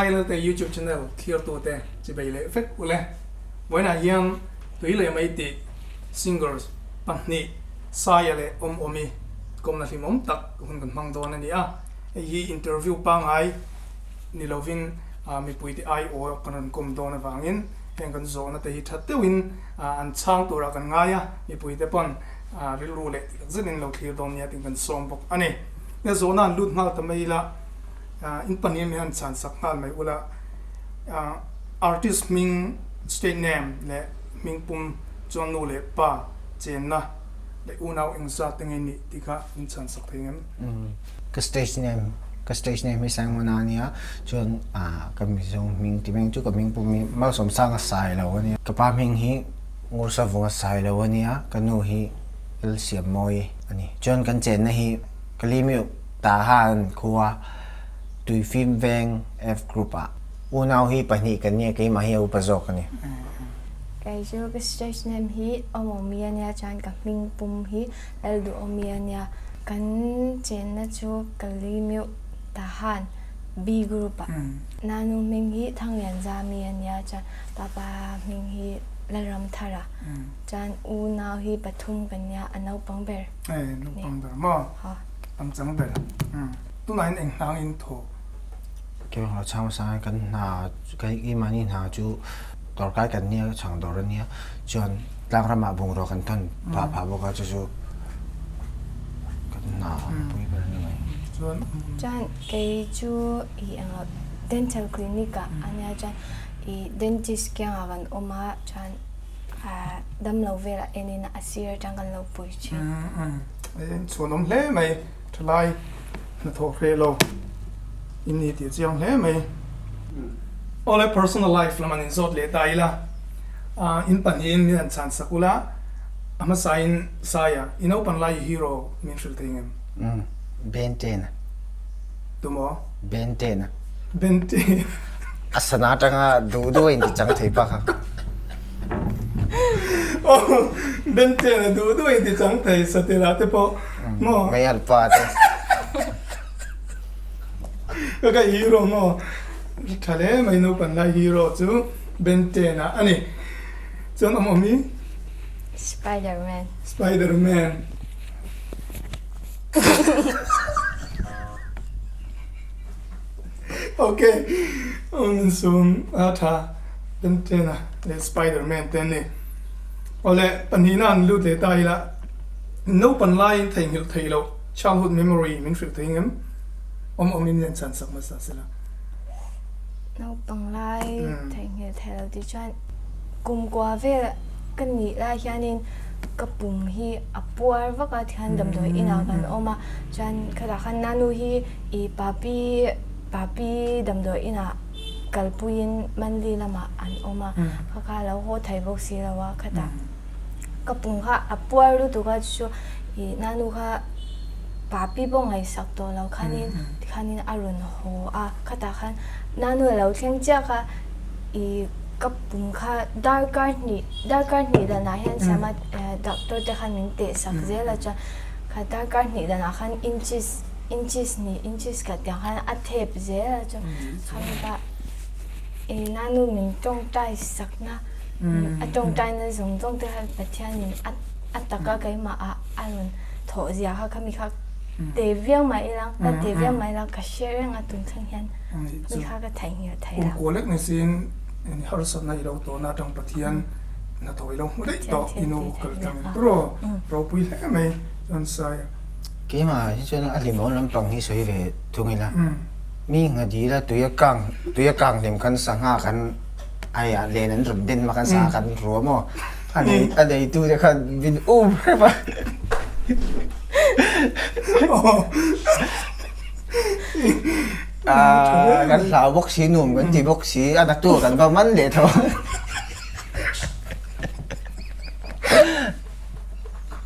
Phailate YouTube channel thlirtute chibei leh vek ule. Vawiinah hian tui leh mai tih singers pahnih Saia leh Awmawmi kawmna hlimawm tak hun kan hmang dawn a ni a. Hei hi interview pangngai ni lovin mipuite aiawh kan rawn kawm dawn avangin heng kan zawhna te hi that deuhin an chhang turah kan ngai a, mipuite pawn rilru leh tih tak zetin lo thlir dawn nia tiin kan sawm bawk a ni. Nia zawhna an lut nghal ta mai ila in pahnih mi han chhan sak nghal mai ula artist hming state name leh hming pum chuan nu leh pa chenna leh unau engzat te nge nih tih kha in chhan sak thei ngem? Ka stage name ka stage name hi Simon-a a nia chuan ah ka Mizo hming ti hming chu ka hming pum hi Malsawmsanga Sailo a nia ka pa hming hi Ngursavunga Sailo a nia ka nu hi Lalsiammawi a ni chuan kan chenna hi Kalimiuk Tahan khua Tuifim Veng F Group ah unau hi pahnih kan nia keimah hi a upa zawk a ni. Kei chu ka stage name hi Awmawmi a nia chuan ka hming pum hi Lalduhawmi a nia. Kan chenna chu Kalimiuk Tahan B Group ah. Nanu hming hi Thanglianzami a nia chuan papa hming hi Lalramthara chuan unau hi pathum kan nia a naupang ber. Hei naupang ber maw? Pangchang ber. Tunah hian eng hnang in thaw? Keimah lo chhang hmasa kan hna keimahni hna chu dawrkai kan nia chhang dawr a nia chuan tlang ramah bungrua kan thawn phah phah bawk a chu chu kan hna pui ber a ni mai. Chuan kei chu i eng dental clinic ah a nia chuan i dentist kiangah kan awm a chuan damlo velah enin a sir atang kan lo pui thin. Chhuanawm hle mai thalai hnathawh hreh lo in ni tih a chiang hle mai. Awle personal life lam an inzawt leh ta ila in pahnihin min han chhan sak ula a hmasain Saia i naupang lai i hero min hrilh thei ngem? Ben Ten a. Tumaw? Ben Ten a. Ben Ten. A sana atanga duh duh a inti chang thei bak a. Aw Ben Ten a duh duh a inti chang thei satela te pawh maw? Mei alpa te. Ka ka hero maw? Tha hle mai naupang lai hero chu Ben Ten a a ni. Chuan awm awm i? Spiderman. Spiderman. Ok min sum a tha Ben Ten a leh Spiderman te an ni. Awle pahnihna an lut leh ta ila naupang laiin theihnghilh theih loh childhood memory min hrilh thei ngem awm awm in hian chhan sak hmasa sela. Naupang lai theihnghilh theih loh tih chuan kumkua vel ka nih lai hianin ka pum hi a puar vak a tikhan damdawi inah kan awm a chuan khatah khan nanu hi ih papi papi damdawi inah kalpuiin Manli lamah an awm a kha kha a lo haw thei bawk si lo a khatah ka pum kha a puar lutuk a chu ih nanu kha papi pawh ngaihsak tawh lo khanin tikhanin a rawn haw a khatah khan nanu a lo thleng chiah kha ih ka pum kha darkar hnih darkar hnih danah hian siam a doctor te khan min teh sak zel a chuan kha darkar hnih danah khan inches inches hnih inches khat tiang khan a thep zel a chuan khami kha ih nanu min tawngtai sakna a tawngtai na zawng zawng te kha Pathianin a a taka keimah ah a rawn thawh zia kha khami kha te viau mai ila ka te viau mai ila ka hre reng a tun thleng hian mi kha ka theihnghilh thei lo. Kumkua lek ni siin harsatna i lo tawn a atang Pathian hnathawh i lo hmu daih tawh i nu kal tlang in ro ropui hle mai chuan Saia. Keimah hi chuan a hlimawm lampang hi sawi ve thung ila mi nghadil a tui a kang tui a kang hlim khan sangha khan ai ah len an rawn den hma khan sangha khan rua maw a nei a neitu te khan min um hrep a. Kan hlau bawk si nuam kan ti bawk si a naktuk ah kan va man leh tho.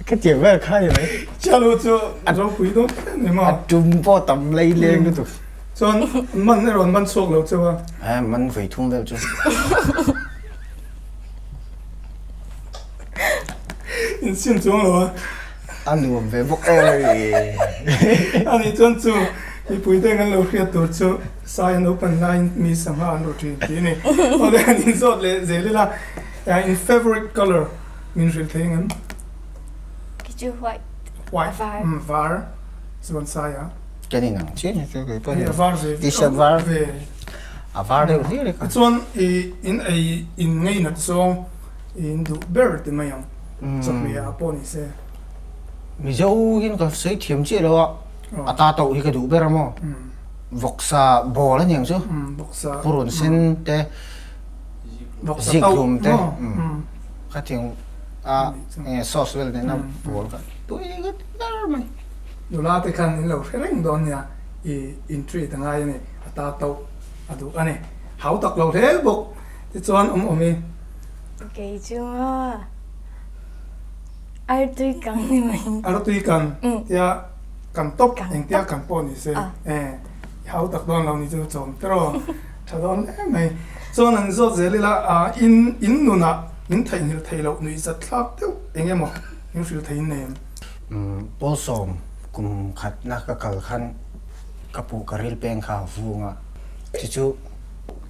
Ka tiang vel kha ni mai. Chalo chu a ropui dawn em em a. A tum pawh tam lei leng lutuk. Chuan man erawh an man chhuak lo cheu a. A man vawi thum vel chu. Insim chuang lo a. A nuam ve bawk em a ni. A nih chuan chu. Mipui te kan lo hriat tur chu Sai an open laiin mi sangha an ru thin tih a ni. Awle han inzawt leh zel ila in favourite colour min hrilh thei ang em? Khi chu white. White. Var. Umm var chuan Sai a. Kan inang chiah ni chu kei pawh hi. A var ve. T-shirt var. Ve. A var deuh hlir e kha. Chuan i in ei in ngeinat zawng i in duh ber ti mai ang. Chawhmeh ah pawh ni se. Mizo hian ka sawi thiam chiah lo a, a ta tauh hi ka duh ber a maw? Vawksa bawl a niang chu, purun sen te, zikhlum te, khatiang a enge sauce vel nena bawl kha tui ka ti ber mai. Nula te khan in lo hre reng dawn nia, i in treat a ngai a ni, a ta tauh a duh a ni. Hau tak lo hle bawk tichuan awm awm i. Kei chu maw. Artui kang ni mai. Artui kang tia kan tawp engtia kan pawh ni se e i hau tak dawn lo ni chu chawm te rawh tha dawn hle mai. Chuan an zawt zel ila in in nunah min theihnghilh thei loh nuih zat thlak deuh eng emaw min hrilh thei in nei em? Pawlsawm kum khatna ka kal khan ka puh ka ril peng kha a vung a, chu chu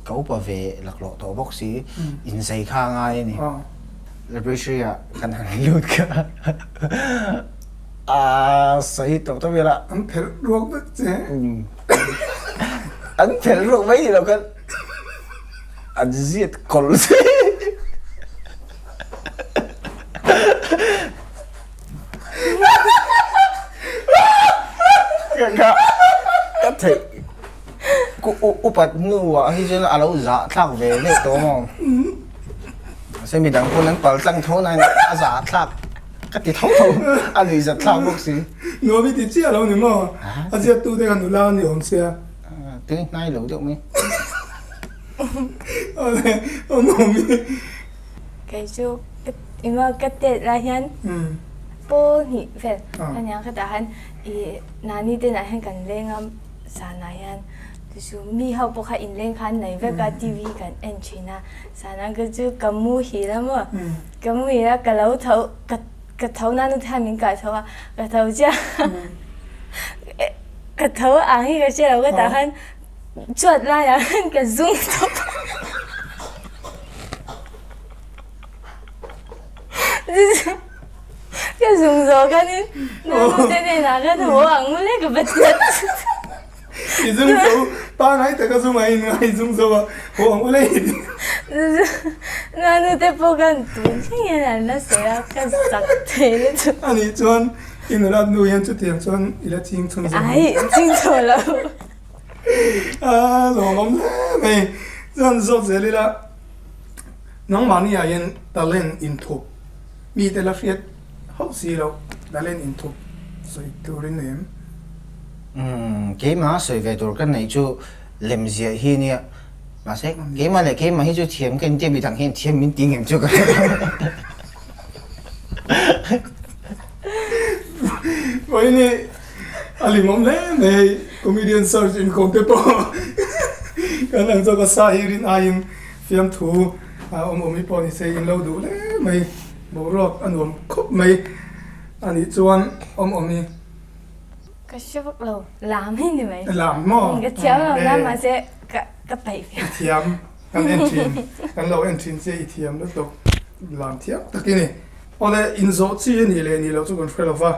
ka upa ve laklawh tawh bawk si inzei kha a ngai a ni. Laboratory ah kan han lut kha a sawi tawp tawp ila. An phelh ruak vek che. An phelh ruak mai ni lo khan an ziat kawlh che. Ka ka theih upat hnuah hi chuan a lo zahthlak ve deuh tawh maw. Mahse midang pawn an pal tlang tho nain a zah thlak ka ti tho tho a nuih zat thlak bawk si. Nuam i ti chiah lo ni maw? A ziat tu te kha nula a ni awm sia. Tui hnai lo deuh mai. Awle awm awm i. Kei chu engemaw ka tet lai hian pawl hnih vel a nia khatah khan ih nani te nah hian kan leng a zanah hian Chu mi ho pawh kha inleng khan nei vek a TV kan en thin a sana ka chu ka muhil a maw ka muhil a ka lo tho ka ka tho na nu te khan min kah tho a ka tho chiah ka tho ang hi ka hria lo ka tah khan chuat laiah khan ka zum tawp a. Ka zung zawh khanin nu te hnenah khan haw ang mawle ka va tiat. I zung zo pangai taka zung a in ngai zung zo a haw ang ule i ti. Na nu te pawh khan tun thleng hian an la sawi a ka zak thei lutuk. Ani chuan i nulat nu hian chutiang chuan i la ching chhun zo. Ai ching chho lo. A lawmawm hle mai chuan zawt zel ila nangmahni ah hian talent inthup Mite la hriat hauh si loh talent inthup sawi turin nei em? Umm, keimah sawi ve tur ka neih chu lem ziah hi nia. Mahse, keimah leh keimah hi chu thiam ka intia midang hian thiam min ti ngem chu ka hre lo. Vawiini a limawm hle mai hei comedian search inkawm te pawh kan ang zawk a sa hi rin aiin Fiamthu a awm awm hi pawh ni se in lo duh hle mai, boruak a nuam khawp mai a nih chuan awm awm hi. Ka hre vak lo, lam hi ni mai. Lam maw? Ka thiam lo na mahse ka ka paih viau. I thiam, kan en thin, kan lo en thin che i thiam lutuk, lam thiam tak i ni. Awle inzawh chi a nih leh nih loh chu kan hre lo va,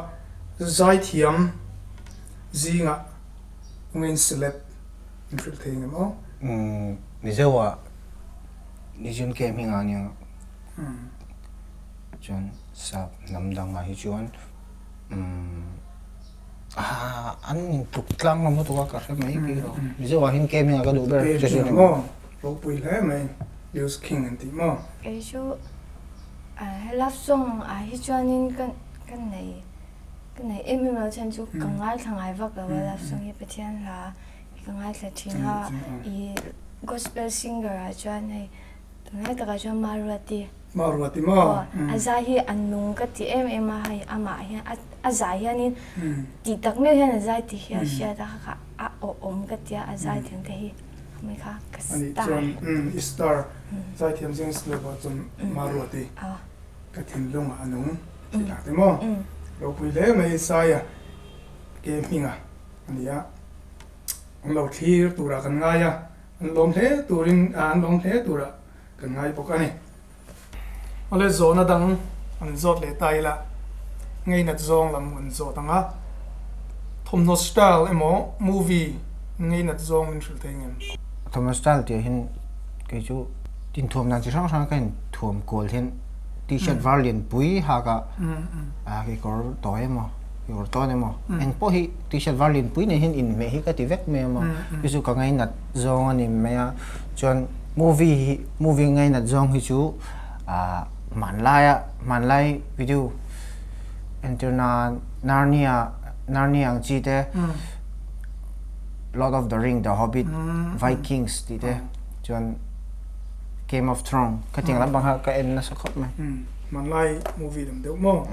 zaithiam zingah ungin celeb in hrilh thei ngem aw? Umm Mizo ah Nijun ke hming ah nia chuan sap hnam dang ah hi chuan umm ah an in tluk tlang lam lutuk a ka hre mai bik lo Mizo ah hian ke hming ah ka duh ber chu chu ni maw ropui hle mai Lius King an tih maw? Kei chu love song ah hi chuanin ka ka nei ka nei em em lo chhan chu ka ngaithla ngai vak lo a love song hi Pathian hla Ka ngaithla thin a, i gospel singer ah chuan hei tunlai takah chuan Maruati. Maruati maw? Aw, a zai hi a nung ka ti em em a, hei amah hian a zai hianin tih tak meuh hian a zai tih hi a hriat a, kha a awhawm ka ti a, a zai thiam te hi mai kha ka star. Anih chuan i star zaithiam zing slab ah chuan Maruati ka thinlungah a nung tih tak te maw? Ropui hle mai Saia ke hminga a ni a. An lo thlir turah kan ngai a, an lawm hle turin an lawm hle turah kan ngai bawk a ni. Awle zawhna dang an zawt leh ta ila, ngeinat zawng lam an zawt ang a, thawmhnaw style emaw movie ngeinat zawng min hrilh thei ngem? Thawmhnaw style tih ah hian kei chu inthuam dan chi hrang hrang ka inthuam kual hian t-shirt var lian pui hak a kekawr tawi emaw kekawr tawn emaw eng pawh hi t-shirt var lian pui nei hian inhmeh hi ka ti vek mai emaw chu chu ka ngainat zawng a ni mai a chuan movie hi movie ngainat zawng hi chu ah hmanlaia hmanlai video entir nan Narnia Narnia ang chi te Lord of the Ring The Hobbit Vikings tih te chuan Game of Thrones ka tiang lampang kha ka en nasa khawp mai. Hmanlai movie lam deuh maw?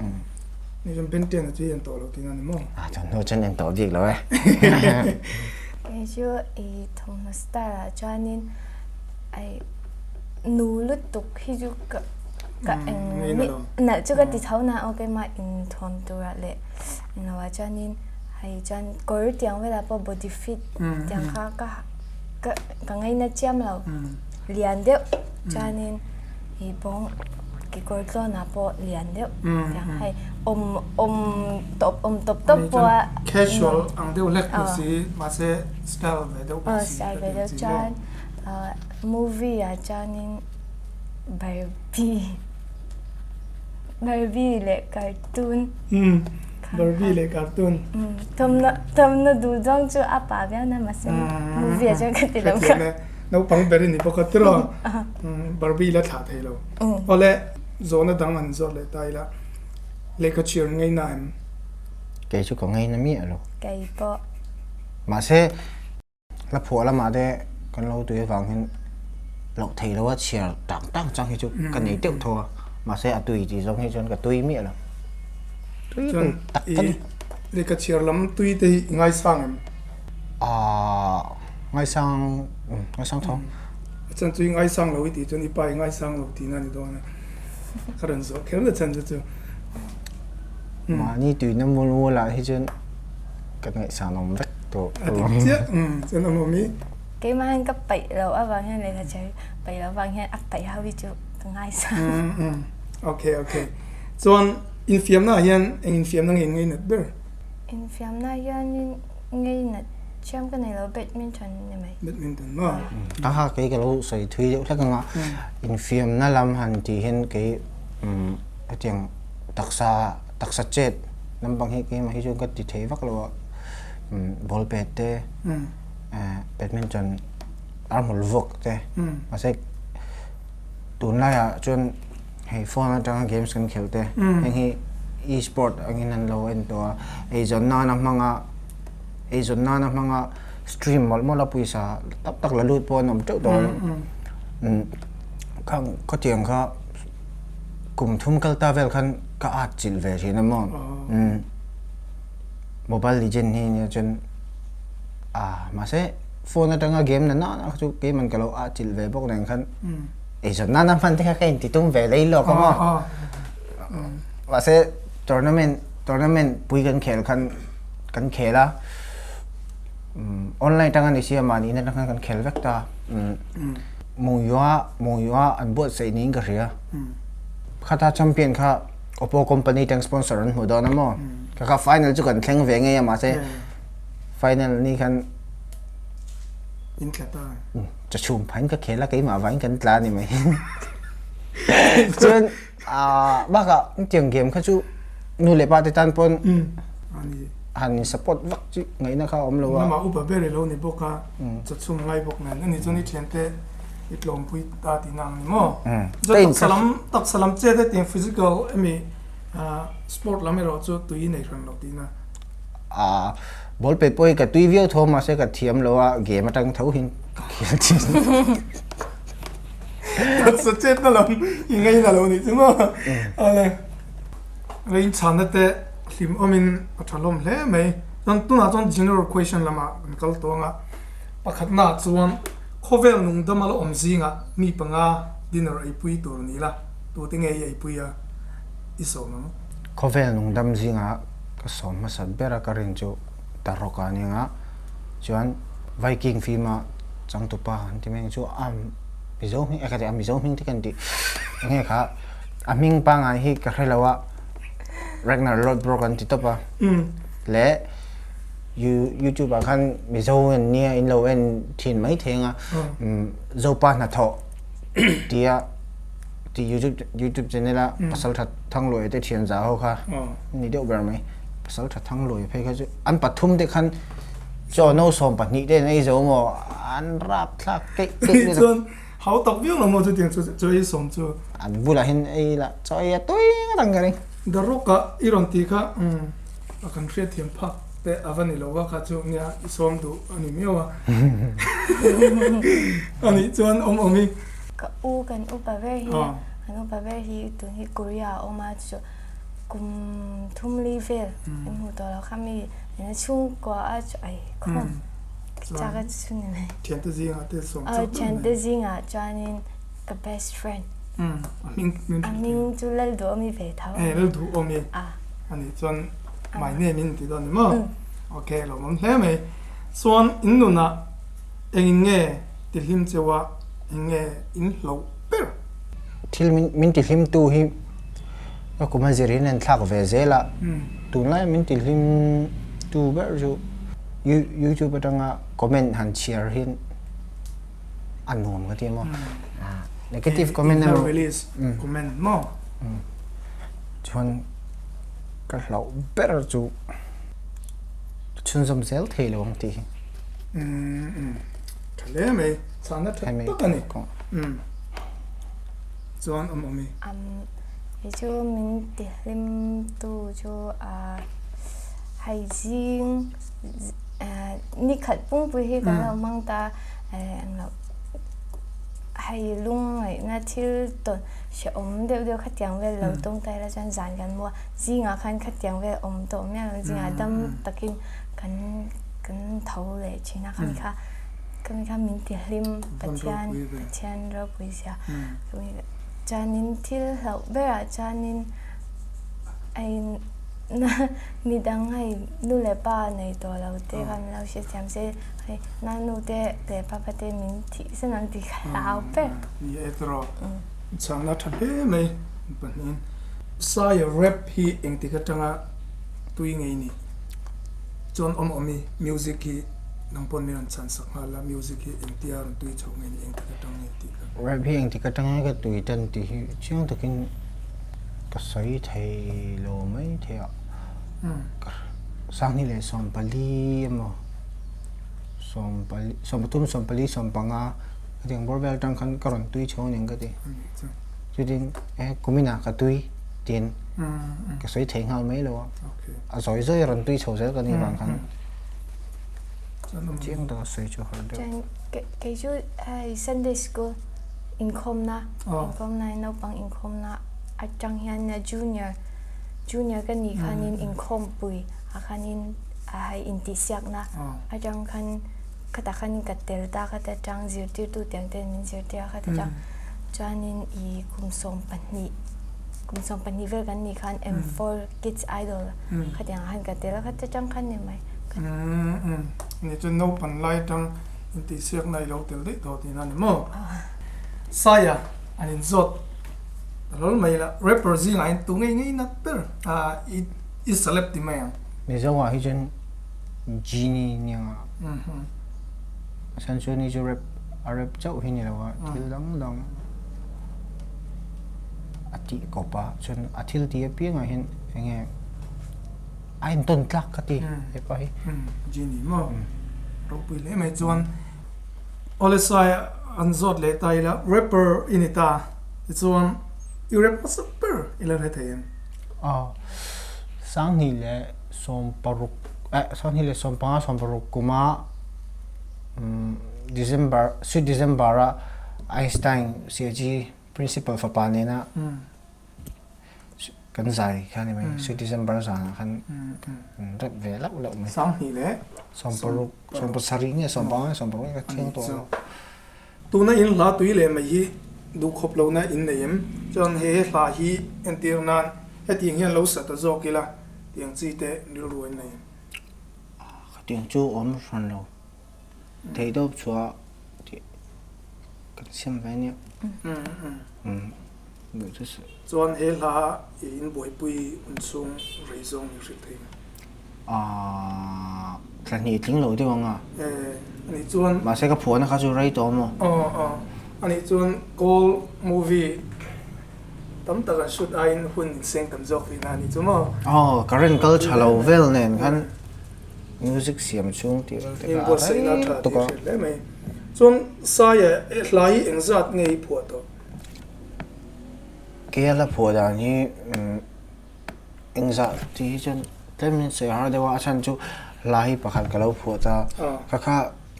Ni chuan Ben Ten a chu i en tawh lo tihna ni maw? Ah chuan hnu chuan en tawh bik lo e. Kei chu i thawmhnaw style ah chuanin ai nu lutuk hi chu ka ka eng nalh chu ka ti tho na aw keimah inthuam turah leh englo ah chuanin hei chuan kawr tiang velah pawh body fit tiang kha ka ka ka ngaina chiam lo lian deuh chuanin ih bawng kekawr tlawnah pawh lian deuh tiang hei awm awm tawp awm tawp tawp pawh a casual ang deuh hlek ni si mahse style ve deuh bawk si style ve deuh chuan movie ah chuanin Barbie Barbie leh cartoon Barbie leh cartoon thawmhnaw duh zawng chu a pa viau na mahse movie ah chuan ka ti lo kha naupang ber i ni bawk a tiraw Barbie la thlah thei lo awle zawhna dang an zawt leh ta ila lehkha chhiar ngaina em kei chu ka ngaina miah lo kei pawh mahse Hla phuah lamah te kan lo tui avang hian loh theih loha chhiar tang tang chang hi chu ka nei deuh tho a, mahse a tui tih zawng hi chuan ka tui miah lo. Tui tui tak ka ni. Lehkha chhiar lam tui te hi i ngaisang em? Aaa ngaisang ngaisang tho. A chan chu i ngaisang lo i tih chuan i pa i ngaisang lo tihna a ni dawn a, ka rawn zawh kher na chan chu chu. Mahni tuina mual mualah hi chuan Ka ngaihsan awm vek tawh. A dik chiah chuan awm awm i. Keimah hian ka paih loh avang hian lehkha chhiar paih loh avang hian a paih ho hi chu ka ngaisang. Okay okay. Chuan infiamna ah hian eng infiamna nge in ngeinat ber? Infiamna ah hianin ngeinat thiam ka nei lo badminton ni mai. Badminton maw? Aha kei ka lo sawi thui deuh hlek anga infiamna lam han tih hian kei hetiang taksa taksa chet Lampang hi keimah hi chuan ka ti thei vak lo a, ball pet te, badminton arhmul vuak te, mahse tunlaiah chuan hei phone atanga games kan khelh te, heng hi e-sport angin an lo en tawh a, eizawn nana hmanga eizawn nana hmanga stream mawlh mawlh a pawisa tam tak la lut pawh an awm teuh tawh a, khang khawtiang kha. Kum thum kal ta vel khan ka at chilh ve thin a maw. Mobile Legend hi nia chuan ah mahse phone atanga game na na na kha chu keiman ka lo at chilh ve bawk nen khan eizawn nana hman te kha ka inti tum ve lei lawk a maw. Mahse tournament tournament pui kan khel khan kan khel a online atanga ni sia mahni in atang khan kan khel vek ta. Mawngyaw Mawngyaw an buatsaih niin ka hria. Khata champion kha Oppo company tang sponsor an hmuh dawn a maw? Kha kha final chu kan thleng ve ngei a mahse final ni khan in tla ta. Chachhum phain ka khel a keimah vangin kan tla ni mai. Chuan bakah tiang game kha chu nu leh pa te tan pawn han in support vak chu ngaihna kha a awm lo a. Nangmah upa ber i lo ni bawk a, chawchhum ngai bawk nen ani chuan i thiante i tlawmpui ta tihna ang ni maw? Chuan taksa lam taksa lam chet e tiang physical emi sport lam erawh chu tui i nei hran lo tihna. Ball pet pawh hi ka tui viau tho mahse ka thiam lo a, game atang tho hian ka khel thin. Taksa chetna lam i ngaina lo nih chu maw? Ale. Rain chhanna te hlim awmin a tha hlawm hle mai. Chuan tunah chuan general question lamah kan kal tawh ang a, pakhatnaah chuan khawvel nungdam a la awm zingah mi panga dinner eipui tur ni la, tute nge i eipui a i sawm ang? Khawvel nungdam zingah ka sawm hmasat ber a ka rin chu Tarok a nia chuan. Viking film a changtupa an ti mai ang chu a Mizo hming e ka ti a Mizo hming te kan tih eng nge kha a hming pangngai hi ka hre lo a Ragnar Lodbrok an ti tawp a leh YouTube ah khan Mizo an nia in lo en thin mai thei ang a Zopa hnathawh tia tih YouTube YouTube channel a pasal tha Thangluaia te thian za ho kha ni deuh ber mai pasal tha Thangluaia phei kha chu an pathum te khan chaw no 12 te an ei zo maw an rap thlak keih keih te chuan hau tak viau lo maw chutiang chu chaw ei sawm chu an bulah hian ei lah chaw ei a tui ngawt ang ka ring. The Rock ah i rawn tih kha a kan hriatthiam phak te a va ni lo va kha chu nia i sawm duh a ni miau a a nih chuan awm awm i. Ka u kan upa ber hi kan upa ber hi tun hi Korea a awm a chu kum thum li vel in hmu tawh lo kha mi ina chhungkua a chu ai khawm chak a chu ni mai. Thiante zingah te sawm chak Thiante zingah chuanin ka best friend a hming a hming chu Lalduhawmi ve tho. E Lalduhawmi a nih chuan my name in ti dawn ni maw? Ok lawmawm hle mai. Chuan in nunah engin nge tihlim cheu a eng nge in hlauh ber? Thil min tihlim tu hi ka kum a zir in an thlak ve zel a, tunlai min tihlim tu ber chu YouTube atanga comment han chhiar hian a nuam ka ti maw negative comment emaw release comment maw chuan ka hlauh ber chu chhunzawm zel thei lo ang tih hi tha hle mai chhana tha tak a ni chuan awm awm i hei chu min ti hlim tu chu hei zing Ni khat pungpui hi kan lo hmang ta englo hei lungngaihna thil tawn hrehawm deuh deuh khatiang vel lo tawng ta ila chuan zan kan mu a, zingah khan khatiang vel awm tawh miah lo zingah dam takin kan kan tho leh thin a khami kha khami kha min ti hlim Pathian Pathian ropui zia chuanin thil hlauh berah chuanin a in. Midang hei nu leh pa nei tawh lo te kha min lo hrethiam se, hei nanu te leh papa te min thih san ang tih ka hlau ber. Ni e tawh chhangna tha hle mai pahnihin. Saia rap hi engtik atanga tui ngei ni? Chuan awm awmi music hi nang pawn min rawn chhan sak nghal a, music hi engtia rawn tui chhoh ngei ni engtik atang nge tih kha. Rap hi engtik atanga ka tui tan tih hi chiang takin Ka sawi thei lo mai thei a, Sanghni leh 14 emaw 14 13 14 15 hetiang bawr vel atang khan ka rawn tui chho aniang ka ti. Chutin e kuminah ka tui tiin ka sawi thei nghal mai lo a, a zawi zawi a rawn tui chho zel ka nih vang khan chiang taka sawi chu har deuh. Kei chu hei Sunday school Inkhawmna, inkhawmna hi naupang inkhawmna atang hian junior, junior ka nih khanin inkhawmpui ah khanin hei intihsiakna atang khan khatah khanin ka tel ta khat atang zirtirtu tiang ten min zirtir a khat atang chuanin ih kum 12 kum 12 vel kan nih khan M four kids idol khatiang ah khan ka tel a khat atang khan ni mai. Ni chuan naupang lai atang Intihsiakna i lo tel daih tawh tihna a ni maw? Saia an inzawt ta hlawl mai la, rapper zingah hian tu ngei ngei nat ber a i celeb ti mai ang. Mizo ah hi chuan Genie nia a chhan chu ni chu rap a rap chauh hi ni lo a thil dang dang a tih kawp a chuan a thil tih apiangah hian eng nge A intawn tlak ka ti hepa hi. Genie maw? Ropui hle mai chuan Awlesai an zawt leh ta ila rapper i ni ta tichuan i rap hmasa ber i la hre thei em? Aw, 2016 eh 2015 16 kuma December sweet December a Einstein CAG principal fapa nena Kan zai kha ni mai, sweet December zanah khan kan rep ve lauh lauh mai. 20 leh 60, 70 nge 15 nge 60 nge ka thiang tawh lo. Tuna in hla tui leh mai hi duhkhawp lohna in nei em? Chuan he hla hi entir nan hetiang hian lo sa ta zawk ila tiang chi te rilru in nei em? Khatiang chu awm hran lo. Theihtawp chhuah tih kan siam ve ania. Chuan he hla i inbuaipui hun chhung rei zawng min hrilh thei em? Aaa thla hnih tling lo deuh ang a. Eh anih chuan. Mahse ka phuahna kha chu rei tawh maw? Aw aw anih chuan Kawl movie tam tak an shoot aiin hun inseng tam zawk tihna a ni chu maw? Aw current kal tha lo vel nen khan music siam chhung tih vel te kha a rei tuk a. Inbuatsaihna tha tih hriat hle mai. Chuan Saia hla hi engzat nge i phuah tawh? Keia hla phuah dan hi Engzah tih hi chuan tlem in sawi har deuh a, a chhan chu hla hi pakhat ka lo phuah ta, ka kha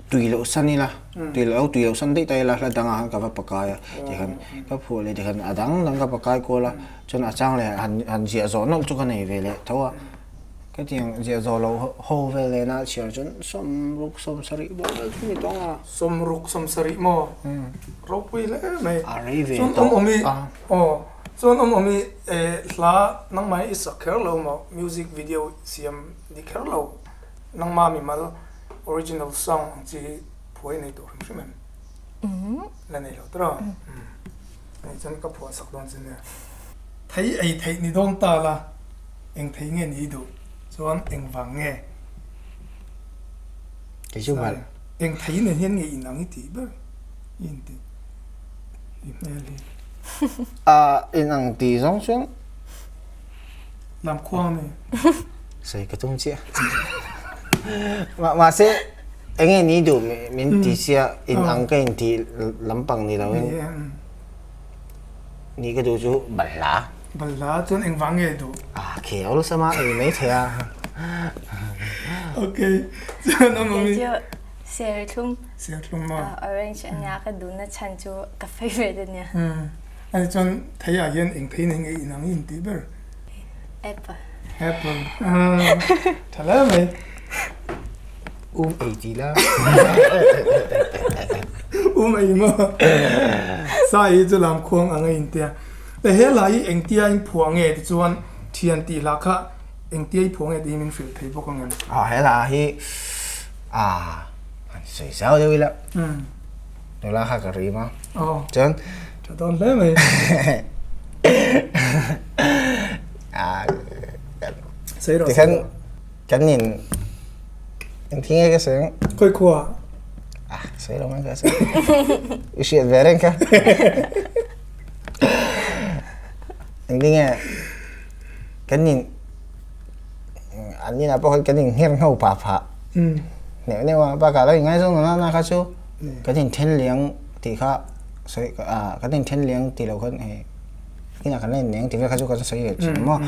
tui loh san ila, tui loh tui loh san daih ta ila hla dangah khan ka va pakai a tikhan ka phuah leh tikhan a dang dang ka pakai kual a, chuan a chang leh han han ziah zawh nawlh chu ka nei ve leh tho a, ka tiang ziah zawh loh ho vel lehna chhiar chuan sawmruk sawmsarih bawk vel chu ni tawng a. Sawmruk sawmsarih maw? Ropui hle mai. A rei ve tawh a. Aw. Chuan awm awm i hla nangmah i sak kher lo maw music video siam ni kher lo nangma mimal original song ang chi hi phuai nei tawh hrim hrim em? La nei lo tawh a nih chuan ka phuah sak dawn che nia. Thei ei theih ni dawn ta la eng thei nge ni i duh chuan eng vang nge? Kei chu mal. Eng thei nen hian nge inang i tih ber i intih? I hmel hi. A inang ti zawng chuan. Lam khuang ni. Sawi ka tum chiah. Mahse enge ni duh min ti sia inang ka inti lampang ni loin ni ka duh chu balhla. Balhla chuan engvang nge duh? A khi awlsam a ei mai thei a. Okay chuan a mami. Serthlum. Serthlum maw? Orange ania ka duhna chhan chu ka favourite ania. Ani chuan thei ah hian eng thei nei nge inang i intih ber? Apple. Apple. Tha hle mai. Um ei ti la. Um ei maw? Sai hi chu lam khuang ang a intia. He hla hi engtia in phuah nge tichuan thian tih hla kha Engtia i phuah nge tih hi min hrilh thei bawk ang em? Ah he hla hi ah han sawi zau deuh ila nula kha ka rim a chuan tha dawn hle mai ah tikhan kan in engthing nge ka sawi ang khawi khua ah sawi lo mai ka sawi i hriat ve reng kha engtin nge Kan in an inah pawh khan kan inngher ngho phah phah neuh neuh a, bakah lo inngaizawng na na kha chu kan inthen liang tih kha sawi ah kan inthen liang tih loh khan hei inah kan la inneng tih vel kha chu kan sawi ve thin maw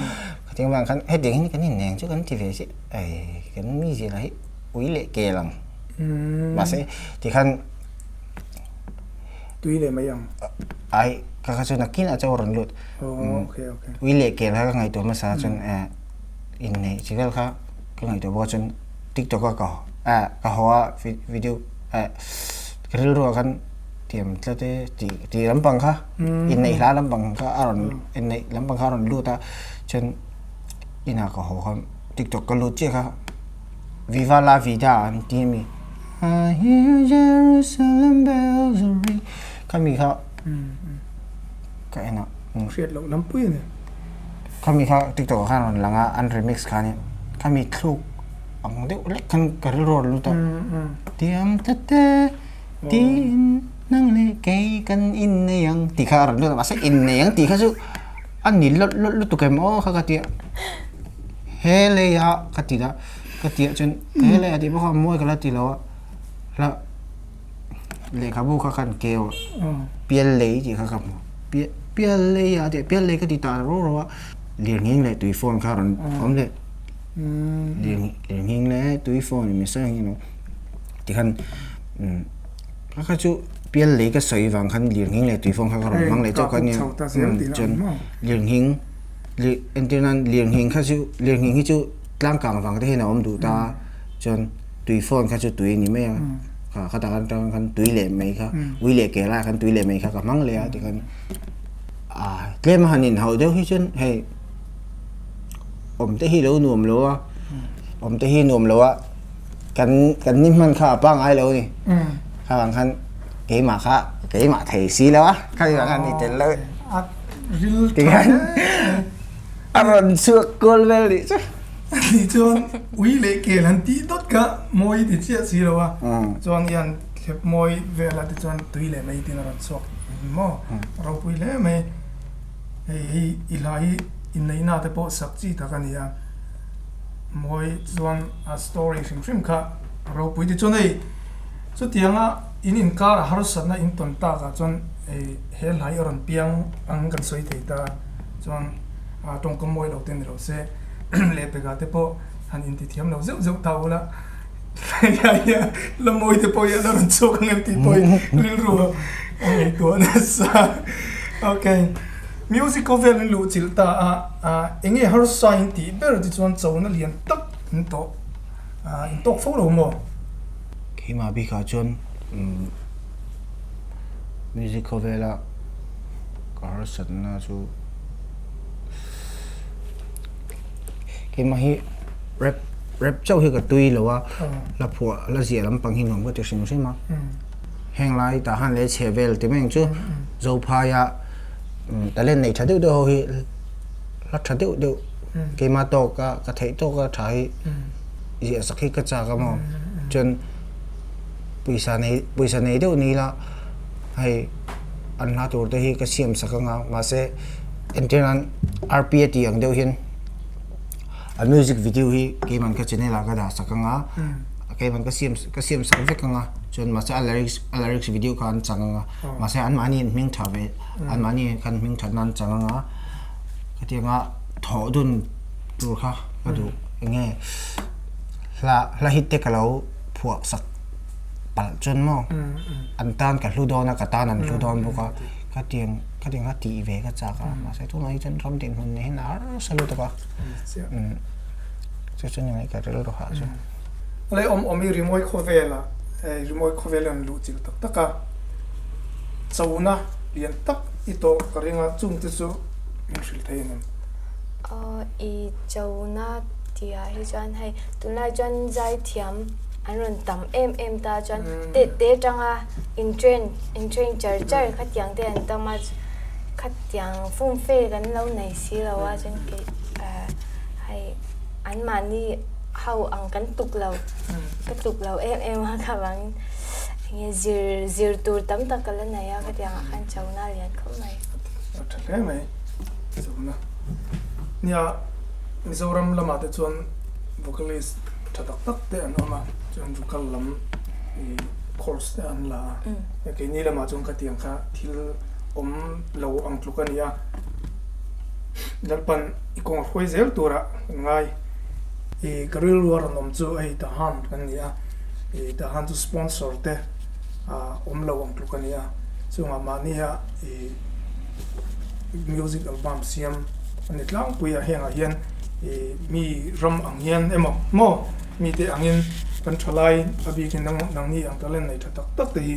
khatiang vang khan hetiang hian kan inneng chu kan ti ve chiah ei kan mizia lah hi ui leh kel ang mahse tikhan tui leh mai ang ai kha kha chu nakin ah chuan a rawn lut. Ui leh kel kha ka ngaihtuah hmasa chuan inneih chi vel kha ka ngaihtuah bawk a chuan tiktok a ka ka haw a video ka rilru ah khan tiam tlat e tih tih lampang kha inneih hla lampang kha a rawn inneih lampang kha a rawn lut a chuan inah ka haw khan tiktok ka lut chiah kha viva la vida an ti a mi I hear Jerusalem bells ring khami kha Ka en a. Hriat loh lampui a ni. Khami kha TikTok ah khan rawn lang a, an remix kha ania. Khami thluk ang deuh lek khan ka rilru a rawn lut a. Tiang tlat e, tiin nang leh kei kan innei ang tih kha a rawn lut a. Mahse innei ang tih kha chu a ni lawt lawt lutuk em aw kha ka ti a. He lei ah ka ti a, ka ti ah chuan he lei ah tih pawh kha mawi ka la ti lo a. Hla. Lehkhabu kha kan keu a, pial lei tih kha ka hmu. Pial lei a tih pial lei ka ti ta ro ro a, lirnghing leh tui phone kha rawn awm leh. Lirnghing leh tui phone in sawi ang emaw tikhan kha kha chu pial lei ka sawi vang khan lirnghing leh tui phone kha ka rawn hmang leh chauh kha nia. Chuan lirnghing entir nan lirnghing kha chu lirnghing hi chu tlangkang vang te hian a awm duh ta a chuan. Tui phone kha chu tui a ni mai a, kha khatah khan atang khan tui leh mai kha ui leh kel ah khan tui leh mai kha ka hmang leh a tikhan ah tlem a han inhauh deuh hi chuan hei awm te hi lo nuam lo a, awm te hi nuam lo a. Kan kan ni hman kha a pangai lo ni. Kha vang khan keimah kha keimah thei si lo a. Kha vang khan ni tel lo. A ril tha a rawn chhuak kual vel nih chu. Ni chuan ui leh kel han tih dawt kha mawi ti chiah si lo a. Chuan i han thlep mawi vel a tichuan tui leh mai tin a rawn chhuak maw. Ropui hle mai. Hei hi i hla hi inneihna te pawh sak chi tak a ni a. Mawi chuan a story hrim hrim kha a ropui ti chuan hei chutianga in inkar a harsatna in tawn tak ah chuan hei he hla hi a rawn piang ang kan sawi thei ta chuan a tawngkam mawi lo te ni lo se lehpek ah te pawh han inti thiam lo zeuh zeuh ta ula la mawi te pawh hi a la rawn chhuak ang em tih pawh hi rilru a ngaihtuah nasa okay. Music khawvel in luh chilh ta a, eng nge harsa in tih ber te chuan chona lian tak in tawh, in tawk fo lo maw? Keimah bikah chuan music khawvela ka harsatna chu keimah hi rap rap chauh hi ka tui lo a, hla phuah hla ziah lampang hi nuam ka ti hrim hrim a. Heng lai tah han leh chhe vel ti mai ang chu Zophaia talent nei tha deuh deuh ho hi hla tha deuh deuh keimah tawka ka theih tawka tha hi ziah sak hi ka chak a maw chuan pawisa nei pawisa nei deuh ni ila hei an hla tur te hi ka siam sak anga mahse entir nan R_P a tih ang deuh hian a music video hi keimah ka channel ah ka dah sak anga keimah ka siam ka siam sak vek anga chuan mahse a lyrics a lyrics video kha an chang anga mahse anmahni an hming tha ve anmahni khan hming that nan chang anga khatianga thawh dun tur kha ka duh enge hla hla hit te ka lo phuah sak palh chuan maw an tan ka hlu dawn a ka tan an hlu dawn bawk a khatiang khatiang kha tih ve ka chak a mahse tunah hi chuan ram dinhmun nen hian a harsa lutuk a chu chu ni mai ka rilru hah chu. Lei awm awm hi rimawi khawvela rimawi khawvel an luh chilh tak tak a, chona lian tak i tawh ka ring a, chung te chu min hrilh thei ang em? Aw i chona tihah hi chuan hei tunlai chuan zaithiam an rawn tam em em ta chuan teh te atanga in train in train char char khatiang te an tam a, khatiang fumfe kan lo nei si lo a chuan kei hei anmahni ho ang kan tuk lo ka tuk lo em em a kha vangin enge zir zir tur tam tak ka la nei a khatiang ah khan chona a lian khawp mai. A tha hle mai chona. Nia Mizoram lamah te chuan vocalist tha tak tak te an awm a chuan vocal lam ih course te an la a keini lamah chuan khatiang kha thil awm lo ang tluk a ni a Lalpan i kawng a hruai zel turah kan ngai. I ka rilru a rawn awm chu hei Tahan kan ni a, i Tahan chu sponsor te a awm lo ang tluk a ni a, chungah mahnia i music album siam a ni tlangpui a, hengah hian i mi ram ang hian emaw maw mite angin kan thalai a bikin nangni ang talent nei tha tak tak te hi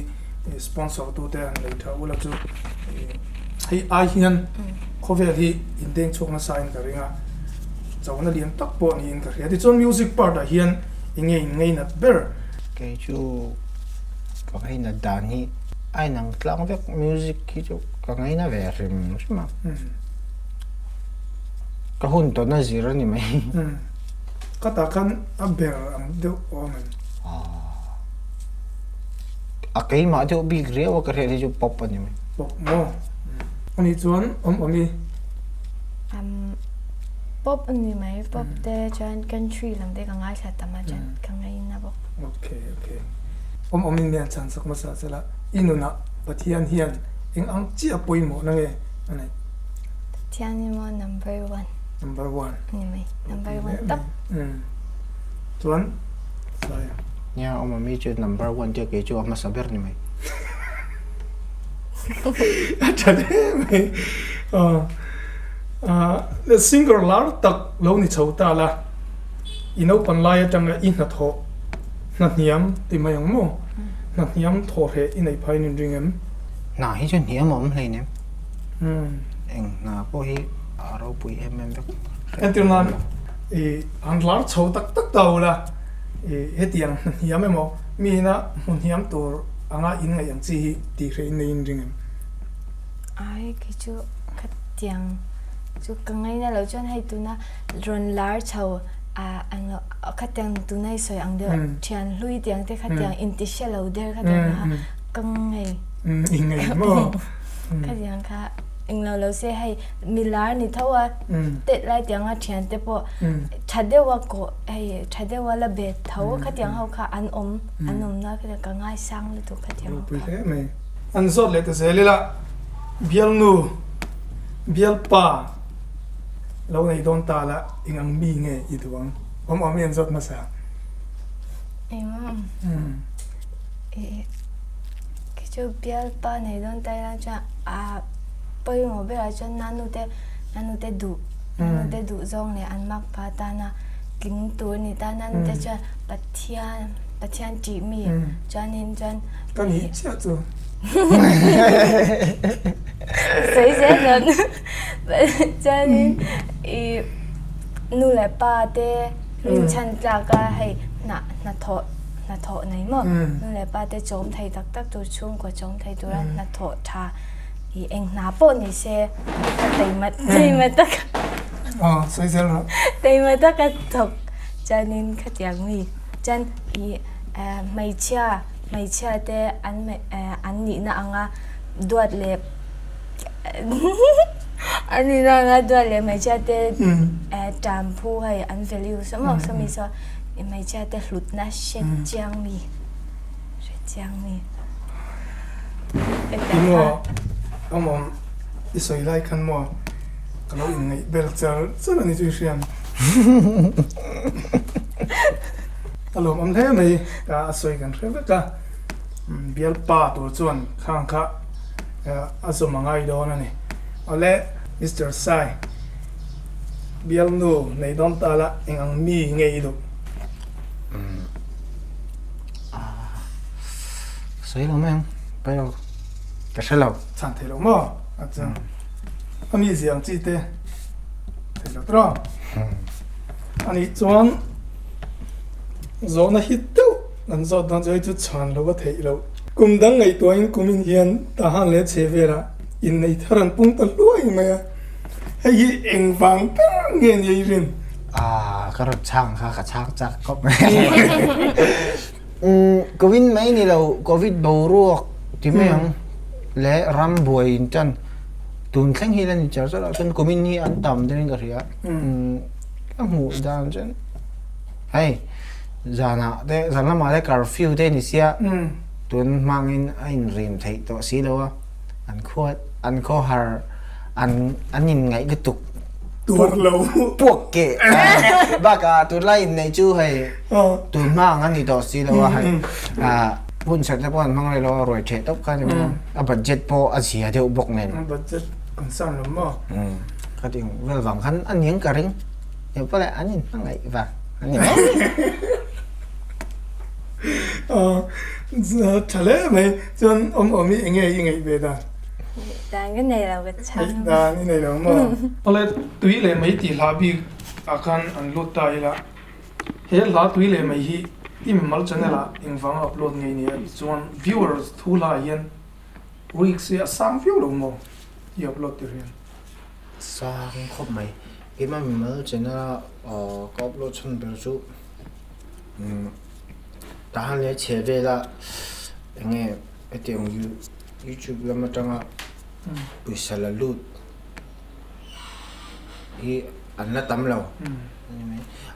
sponsor tute an nei tha ula chu hei ai hian khawvel hi indeng chhuak nasa in ka ring a. Chona lian tak pawh niin ka hria. Tichuan music part ah hian eng nge in ngainat ber? Kei chu ka ngainat dan hi a inang tlang vek music hi chu ka ngaina ve hrim hrim a. Ka hun tawn a zir a ni mai. Ka tah khan a ber ang deuh awm em? A keimah deuh bik riau a ka hriat hi chu pop a ni mai. Pop maw? Anih chuan awm awm i. Um, pop a ni mai, pop te chuan country lam te ka ngaithla tam a chuan ka ngaina bawk. Okay, okay. Awm awm in mian chhan sak hmasa che la, i nunah Pathian hian eng ang chiah pawimawh na nge a neih? Pathian hi maw number one. Number one. A ni mai, number one tak. Chuan, Saia. Nia, awm awm hi chu number one tia kei chu a hmasa ber ni mai. A tha hle mai. Singer lar tak lo ni chho ta la, i naupan lai atanga i hnathawh hnahniam ti mai ang maw? Hnahniam thawhreh i neih phai nin ring em? Hna hi chu hniam a awm hlei nem. Eng hna pawh hi a ropui em em vek. Entir nan i han lar chho tak tak ta ula. Hetiang hna hniam emaw mi ina hmu hniam tur anga in ngaih ang chi hi tih hreh in nei in ring em? Ai kei chu khatiang chu ka ngaina lo chuan hei tuna rawn lar chho khatiang tuna i sawi ang deuh thian hlui tiang te khatiang inti hre lo der khatiang kha ka ngei. I ngei maw? Khatiang kha englo lo se hei mi lar ni tho a tet lai tianga thian te pawh tha deuha kawh hei tha deuha la bet tho khatiang ho kha an awm an awm na khatiang ka ngaisang lutuk khatiang ho kha. Ropui hle mai. An zawt leh ta zel ila bialnu bialpa lo nei dawn ta la eng ang mi nge i duh ang awm awm i an zawt hmasa. Engmaw ih khi chu bialpa nei dawn ta ila chuan a pawimawh berah chuan nanute nanute duh nanute duh zawng leh an makpa tana tling tur a ni ta nanute chuan Pathian Pathian tih mi chuanin chuan Ka nih chiah chu. Sawi zel dawn chuanin ih nu leh pa te rinchhan tlak a hei hnah hnathawh hnathawh nei maw nu leh pa te chawm thei tak tak tur chhungkaw chawm thei tura hnathawh tha ih eng hna pawh ni se taima taima taka sawi zel rawh taima taka thawk chuanin khatiang mi chuan ih hmeichhia hmeichhia te an an nihna anga duat leh an nihna anga duat leh hmeichhia te tan phu hei an value saw maw sawmi saw hmeichhia te hlutna hre chiang mi hre chiang mi Emaw awmawm i sawi lai khan maw ka lo inngaih bel char char a ni chu i hriam. A lawmawm hle mai ka a sawi kan hre vek a, bialpa tur chuan khang kha a zawm a ngai dawn a ni. Awle Mister Sai, bialnu nei dawn ta la eng ang mi nge i duh? Sawi lo mai ang, pai lo, ka hre lo. Chhan thei lo maw? A chuan a mi ziang chi te thei lo tawh. A nih chuan zawhna hi deuh an zawt dawn chu hei chu chhan lo a theih loh. Kum dang ngaihtuahin kumin hian Tahan leh chhe velah innei thar an pung ta hluai mai a, hei hi engvang ber nge ni ei rin? Ah, ka rawn chhang kha ka chhang chak khawp mai. Umm, Covid mai ni lo, Covid boruak ti mai ang leh ram buai in tan tun thleng hi la ni char char a, chuan kumin hi an tam deuhin ka hria. Umm, ka hmuh dan chuan hei zanah te zan lamah te curfew te ni sia tun hmangin a inrim theih tawh si lo a, an khuat an khawhar an an inngaih lutuk Tuar lo. Puak ke bakah tunlai inneih chu hei tun hma ang a ni tawh si lo a hei hun serh te pawh an hmang rei lo a ruai theh tawp kha a ni mai a, a budget pawh a zia deuh bawk nen. A budget an san lo maw? Ka ti vel vang khan a niang ka ring. Eng pawh leh an inhmangaih vang a ni mai. Tha hle mai. Chuan awm awm hi eng nge i ngaih ve dan? Dan ka nei lo ka chhang. Ngaih dan i nei lo maw? Awle tui leh mai tih hla bik ah khan an lut ta ila. He hla tui leh mai hi i mimal channel ah engvang a upload ngei nia chuan viewers thu hla ah hian risk hi a sang viau lo maw i upload tir hian? Sang khawp mai. Keimah mimal channel a ka upload chhan ber chu Tahan leh chhe vela eng nge hetiang YouTube lam atanga pawisa la lut hi an la tam lo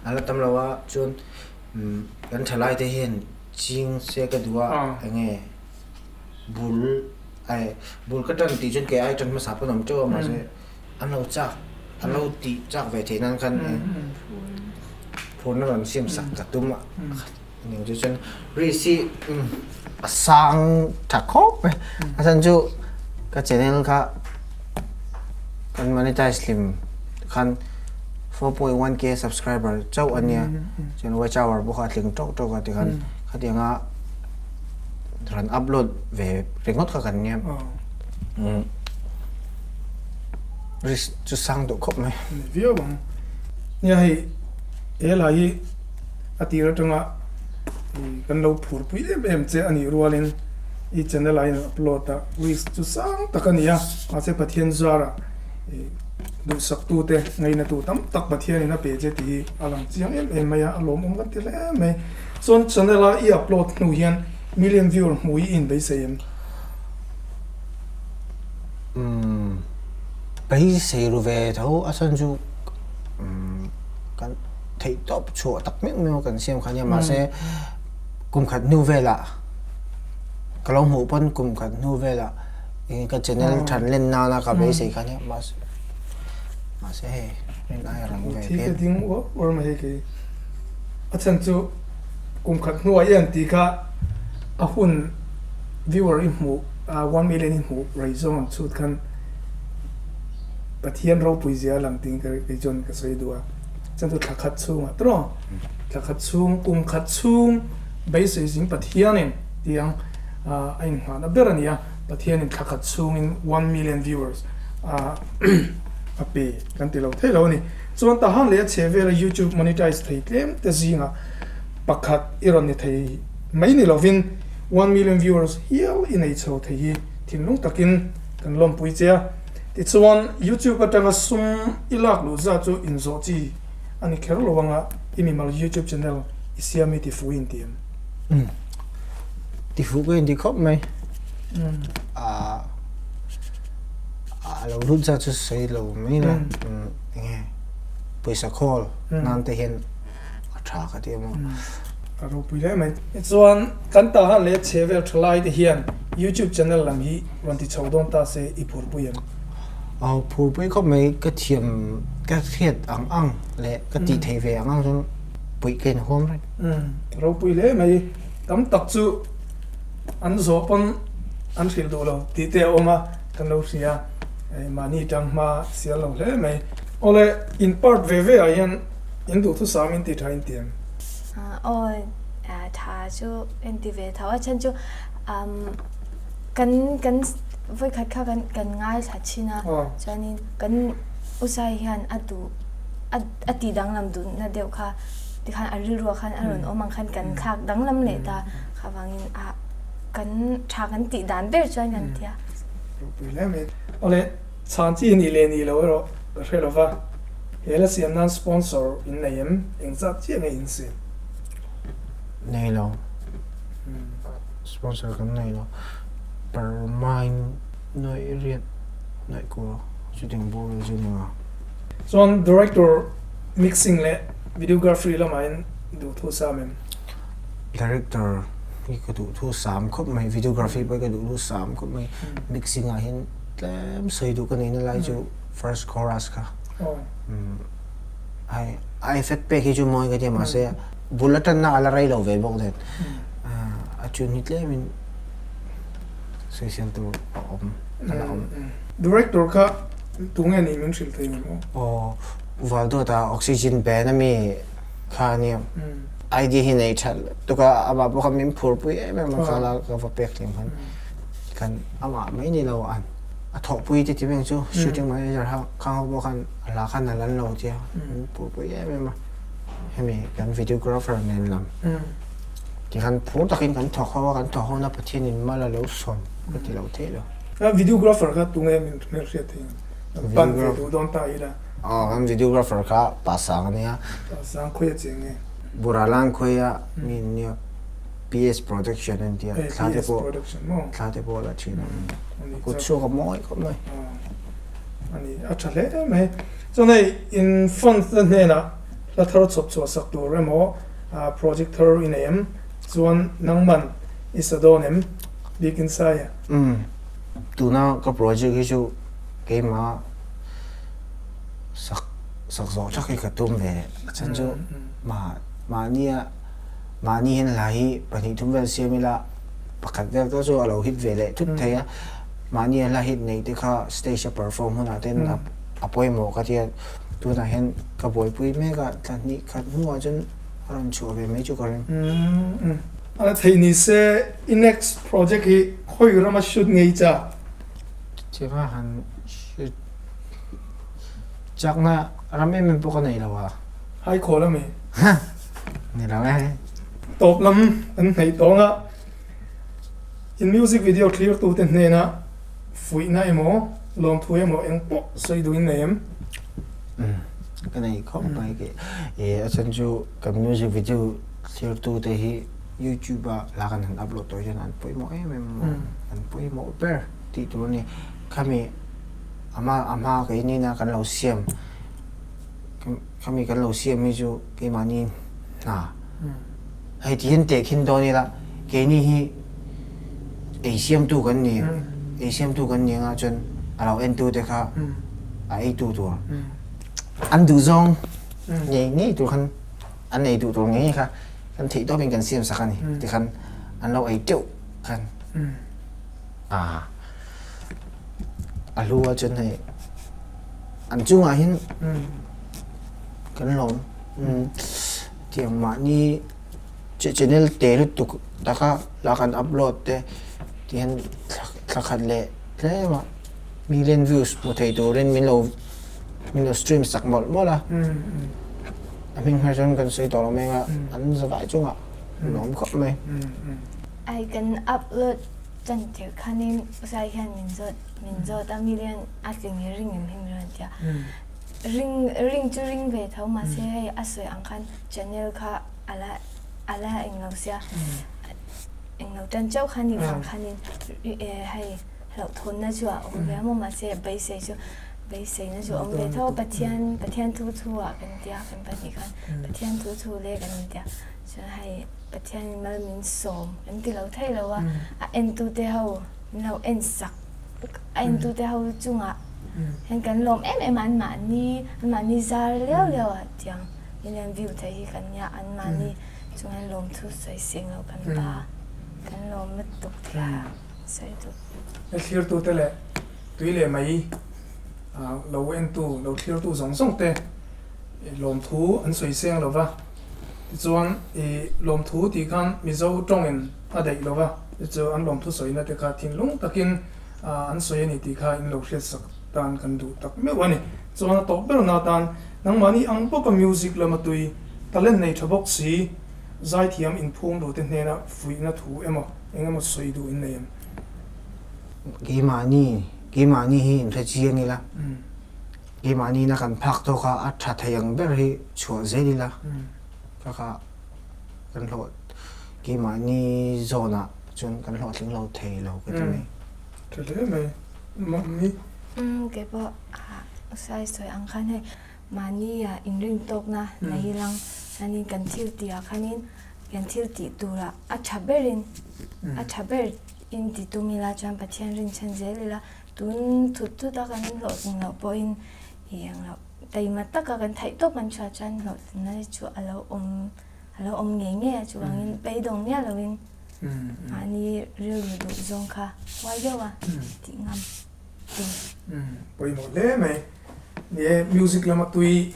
an la tam lo a chuan kan thalai te hian ching se ka duh a eng nge bul ai bul ka tan tih chuan kei ai tan hmasa pawn a awm teuh a mahse an lo chak an lo tih chak ve theih nan khan phurna rawn siam sak ka tum a ning chu chuan risk hi a sang tha khawp mai a chhan chu ka channel kha kan monetize hlim khan 4.1k subscriber chauh a nia chuan watch hour pawh kha a tling tawk tawk a tikhan khatianga rawn upload ve ringawt kha kan nia. Risk chu sang duh khawp mai. Ni viau ang. Nia hei he hla hi a tir atanga. Kan lo phurpui em em che a nih rualin i channel ah hian upload a risk chu sang tak a ni a, mahse Pathian zara duhsaktute ngainatu tam tak Pathianin a pe che tih hi a lang chiang em em mai a, a lawmawm kan ti hle mai. Chuan channel a i upload hnu hian million viewer hmuh hi i inbeisei em? Umm beisei ru ve tho a chhan chu kan theih tawp chhuah tak meuh meuh a kan siam kha nia mahse kum khat hnu velah ka lo hmuh pawn kum khat hnu velah eng ka channel than len nana ka beisei kha nia mahse mahse hei rin ai a rang ve Thi ka ding uar uar mai hei kei a chhan chu kum khat hnuah i an tih kha a hun viewer i hmuh 1 million i hmuh rei zawng ang chhut khan Pathian ropui zia a lang tiin ka kei chuan ka sawi duh a, chuan chu thla khat chhungah tawh thla khat chhung kum khat chhung beisei zing Pathianin tiang a inngahna ber a ni a, Pathianin thla khat chhungin 1 million viewers a pe kan ti lo thei lo a ni. Chuan Tahan leh a chhe vela YouTube monetize thei tlem te zingah pakhat i rawn ni thei mai ni lovin 1 million viewers hial i nei chho thei hi thinlung takin kan lawmpui che a. Tichuan, YouTube atanga sum i lak luh zat chu inzawh chi a ni kher lo anga i mimal YouTube channel i siam hi tifuh i inti em? Umm. Tifuh ka inti khawp mai. A a lo lut zat chu sawi lo mai la. Enge pawisa khawl nan te hian a tha ka ti emaw. A ropui hle mai. Tichuan, kan tahan leh chhe vel tha lai te hian YouTube channel lam hi rawn ti chho dawn ta se i phurpui em? Aw, phurpui khawp mai. Ka thiam, ka hriat ang ang leh ka tih theih ve ang ang chuan puih ka inhuam reng. Umm, ropui hle mai. Tam tak chu an zawh pawn an hrilh duh lo tih te a awm a, kan lo hria. Mahni tanghma sial lo hle mai. Awle, in part ve ve ah hian In duhthusam in ti tha in ti em? Aw, tha chu in ti ve tho a chhan chu kan kan vawikhat kha kan kan ngaithla thin a chuanin kan usai hian a duh a ti danglam duhna deuh kha tikhan a rilruah khan a rawn awm ang khan kan thlak danglam leh ta kha vangin a kan tha kan tih dan ber chuan kan ti a. Ropui hle mai. Awle. Chhan chi nih leh nih lo erawh ka hre lo va, he la siam nan sponsor in nei em? Engzat chiah nge in siam? Nei lo. Sponsor kan nei lo. Permine nuaih riat nuaih kua chuting bur vel chu ni nga. Chuan director mixing leh videography lamah in duhthu sam em? Director hi ka duhthu sam khawp mai, videography pawh hi ka duhthu sam khawp mai, mixing ah hian Tlem sawi duh ka neihna lai chu first chorus kha. Hei a effect pek hi chu mawi ka tia mahse bul atanna a la rei lo ve bawk nen a tune hi tlemin sawisel tur a awm a la awm. Director kha tunge nih min hrilh thei ang aw? Aw Valdawta Oxygen band ami kha a nia. Idea hi nei tha lutuk a amah pawh kha min phurpui em em a kha la ka va pek hlim khan. Kan amah mai ni lo an a thawhpui te ti veng chu shooting manager kha khang ho pawh khan a hla khan a lan lo tia an purpui em em a hemi kan videographer nen lam ti khan phur takin kan thawk ho a kan thawk ho na Pathian in mal a lo sawm ka ti lo theih lo. A videographer kha tunge min hmelhriat thei ang pan ve duh dawn ta ila. Aw kan videographer kha pa sang a nia. Pa sang khawi a cheng nge? Buralang khawi a mi nia. PS Production an tia thla te pawh thla te pawh la thin a kut chhuak a mawi khawp mai. Ani a tha hle mai. Chuan hei in fund te hnenah hla thar chhawp chhuah sak tur emaw project thar i nei em? Chuan nangman i sa dawn em? Biakin Saia. Umm tuna ka project hi chu keimah sak sak zawh thak hi ka tum ve a chhan chu mahnia Mahni hian hla hi 2 3 vel siam ila pakhat vel te chu a lo hit ve leh thut thei a, mahni a hla hit neih te kha stage a perform hunah ten a pawimawh ka tia, tunah hian ka buaipui mek a, thla hnih khat hnuah chuan a rawn chhuah ve mai chu ka ring. A la theih ni se i next project hi khawi rama shoot ngei cha? Cheva han shoot chakna ram em em pawh ka nei lo a. Haikhawl ami? Ni lo e. Tawp lam kan hnaih tawng a, in music video thlirtute hnena fuihna emaw, lawmthu emaw eng pawh sawi duhin nei em? Ka nei khawp mai ke. E a chhan chu kan music video thlirtute hi YouTube ah la kan han upload tawh hian an pawimawh em em a, an pawimawh ber tih tur a ni. Khami a hma a hma keini na kan lo siam Khami kan lo siam hi chu keimahni hna hei ti hian tehkhin dawn ila keini hi ei siamtu kan ni ei siamtu kan ni anga chuan a lo entu te kha a eitu tur an duhzawng ngei ngei tur khan an ei duh tur ngei ngei kha kan theih tawpin kan siam sak a ni tikhan an lo ei teuh khan a a hlu a chuan hei An chungah hian kan lawm tiang mahni channel te lutuk taka la kan upload te ti hian thla khat leh tlem a million views hmu thei turin min lo min lo stream sak mawlh mawlh a a hming hmel chuan kan sawi tawh lo mai ang a an zavai chungah lawm khawp mai. Ai kan upload tan tir khanin zai hian min zawt min zawt a million a tling hi ring em him rawn tia ring ring chu ring ve tho mahse hei a sawi ang khan channel kha ala ala englo sia englo tan chauh kha ni vang khanin hei hlauhthawnna chu a awm ve a maw mahse beisei chu beiseina chu a awm ve tho Pathian Pathian thu thu ah kan tia kan pahnih khan Pathian thu thu le kan intia chuan hei Pathianin mal min sawm kan ti lo thei lo a a entute ho min lo en sak A entute ho chungah hian kan lawm em em a, anmahni anmahni zar liau liau ah tiang million view thei hi kan nia, anmahni chungah hian lawmthu sawi seng lo kan pa kan lawm lutuk tih a sawi duh. He thlirtute leh tui leh mai lo entu lo thlirtu zawng zawng te lawmthu an sawi seng lo va, tichuan i lawmthu tih khan Mizo tawngin a daih lo va, chu an lawmthu sawina te kha thinlung takin an sawi a ni tih kha in lo hriatsak tan kan duh tak meuh a ni. Chuan a tawp berna atan nangmahni ang bawka music lama tui talent nei tha bawk si zaithiam inphum rute hnena fuihna thu emaw eng emaw sawi duh in nei em? Keimahni, keimahni hi inhre chiang ila, keimahni na kan phak tawk a a tha thei ang ber hi chhuah zel ila ka kha kan hlawh keimahni zawnah chuan kan hlawhtling lo thei lo ka ti mai. Tha hle mai mummy. Umm kei pawh sai sawi ang khan hei mahni ah inrin tawkna nei ilang chuanin kan thil tih ah khanin kan thil tih turah a tha berin a tha ber in ti tum ila chuan Pathian rinchhan zel ila tun thut thut a kan hlawhtling loh pawhin i englo taima taka kan theih tawp kan hriat chuan hlawhtlinna hi chu a lo awm a lo awm ngei ngei a chuvangin beidawng miah loin mahni rilru duh zawng kha huai deuh a tih ngam tur. Pawimawh hle mai. Ni e, music lama tui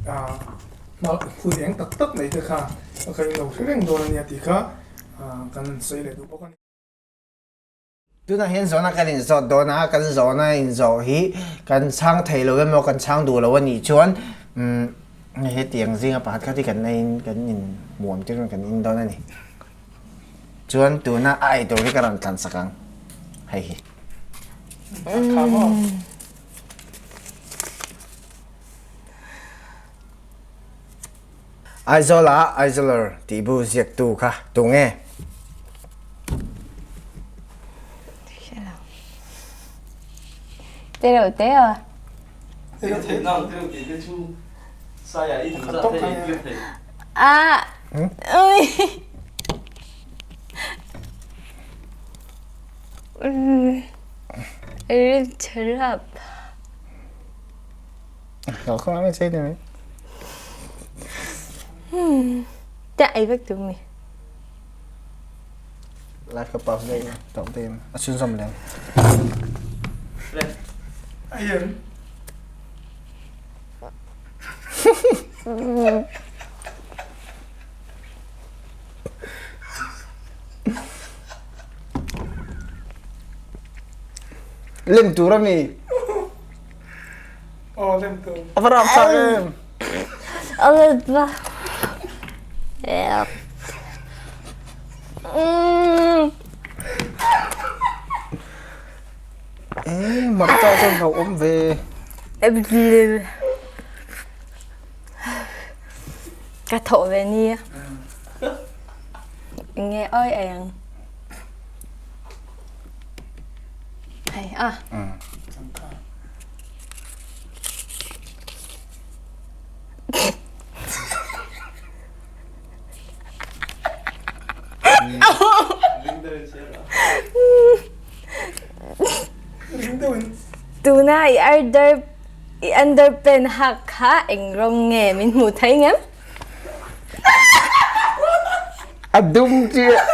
hma hun eng tak tak nei te kha a kha in lo hre reng dawn a nia tih kha kan sawi leh duh bawk a ni. Tunah hian zawhna kan inzawt dawn a, kan zawhna inzawh hi kan chhang thei lo emaw kan chhang duh lo a nih chuan hetiang zinga pakhat khat hi kan in kan inhmuam tir kan in dawn a ni. Chuan tuna a eitur hi ka rawn tlan sak ang hei hi. Aizawla Aizawl tih bu ziaktu kha tu nge? Te reuh te a. A. Ui. Rin chhe rap. Te ei vek tur mi. Live ka pause daih a, tawp daih a chhunzawm leh ang. Lem tur a mi. Aw lem tur. A va rapthlak em. A va. Ee hmarcha chuan hlauh awm ve. Ka thawh ve nia. Nge oi eng. Hei a. Tuna i under i underpant hak kha eng rawng nge min hmuh thei ngem? A dum chiah.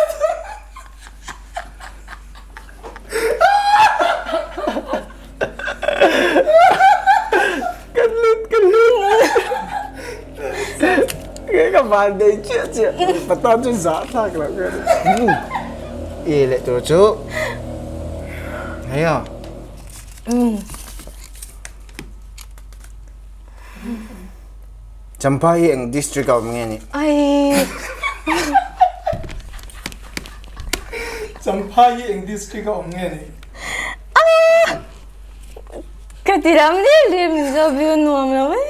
Kan lut kan lut. Nge ka van dei chiah chiah. Patan chu zah thlak lo ka ni. E leh tur chu. Hei a. Champhai hi eng district a awm nge ni? Ai. Champhai hi eng district a awm nge ni? Ah! Ka ti lam lir lir min zawh biu nuam lo e.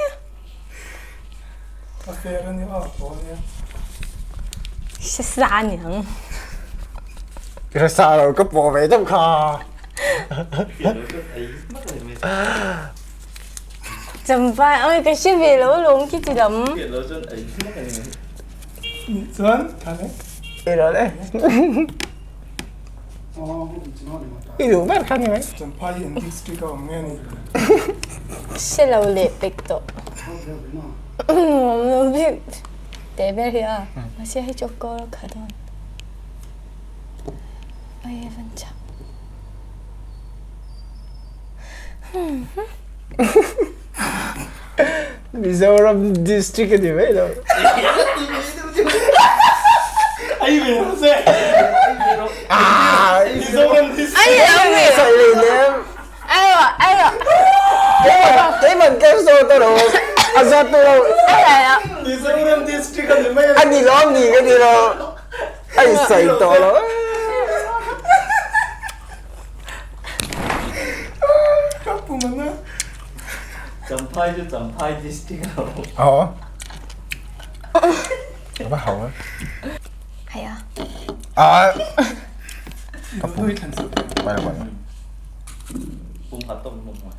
A fair a ni a paw nia. Hre sa niang. Hre sa lo ka paw ve deuh kha. Champhai oi ka hre ve lo alawm khi ti lam. Chuan thane. I lo le. I duh ber kha ni mai. Champhai hi an district a awm nge ni. Hre lo leh pek tawh. Nuam lo bik. Teh ber hi a. Mahse hei chu a kawl a kha dawn. Ai a van chak. Mizoram district a ni mai lo. Ai ve rawh se. Mizoram district. Ai lo Sai lei nem. Ai rawh ai rawh. Keiman ka zawt a lo. A zawt tu lo. Ai rawh. Mizoram district a ni mai. A ni lawm ni ka ni lo. Ai sai tawh lo. Champhai chu Champhai district a awm. Aw. A va hau a. Hei a. A. Ka pum. Vai lo vai. Pum khat tawk mum a.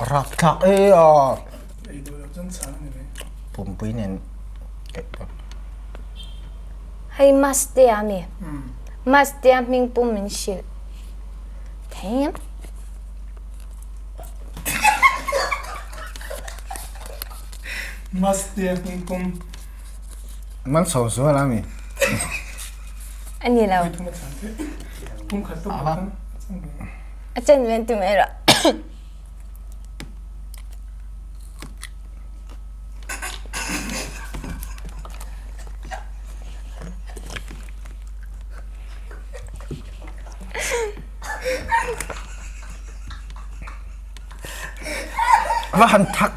Rapthlak e a. Ei duh lo chuan chhan a ni mai. Pumpui nen kaih tawh. Hei Mastea mi. Mastea hming pum min hrilh thei em? Mastea hming pum. Man so zual a mi. A ni lo. Pum khat tawk a. A chen ven ti mai rawh. Va han thak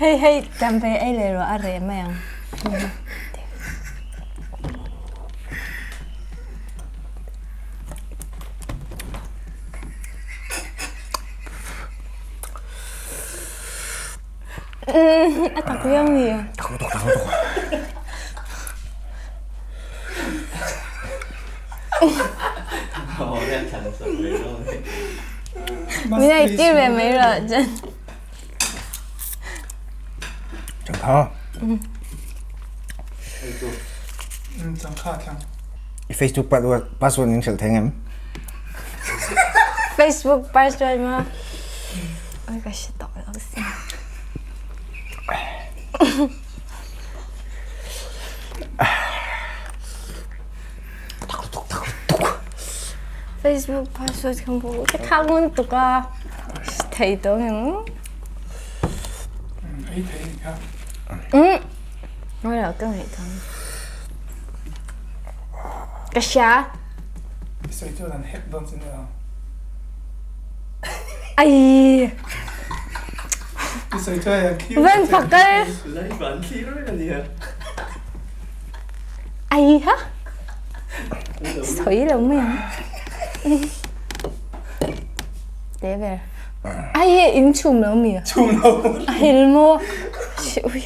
Hei hei tam ve ei le rawh a reh mai ang. A tak viau ni. Tak lutuk tak lutuk. Min ei tir ve mai rawh chuan. Changkha. Changkha thlang. I Facebook password min hrilh thei ngem? Facebook password ma oi ka hre tawh lo si. Tak tuk tak tuk. Facebook password kan bu ka thak ngun tuk a thei tawh ngem? Ei thei kha. Ngoi lo ka ngaih thang. Ka hria. I sawi chuan an hack dawn che nia. Ai. I sawi chuan an thlir. Van fakal. Lai van thlir vek a nia. Ai ha! Sawi lo mai ang. Te ber. Ai he in chhum lo mi? Chhum lo. A hil maw? Ui.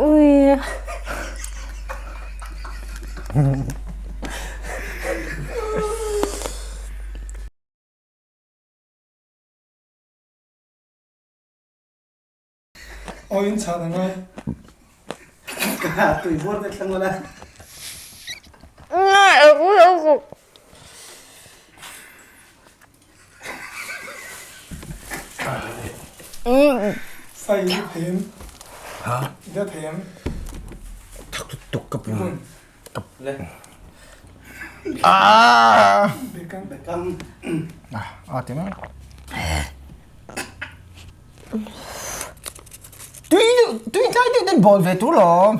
Ui. Aw in chhan a ngai. Ka tui bur te thlang ula. Sai i thei em? Ha? I thei em? Thak lutuk ka pum. Le. Ah! Bekang. Bekang. Ah, ah ti mai. Tui tui tlai deuh ten bawl ve tur lawm.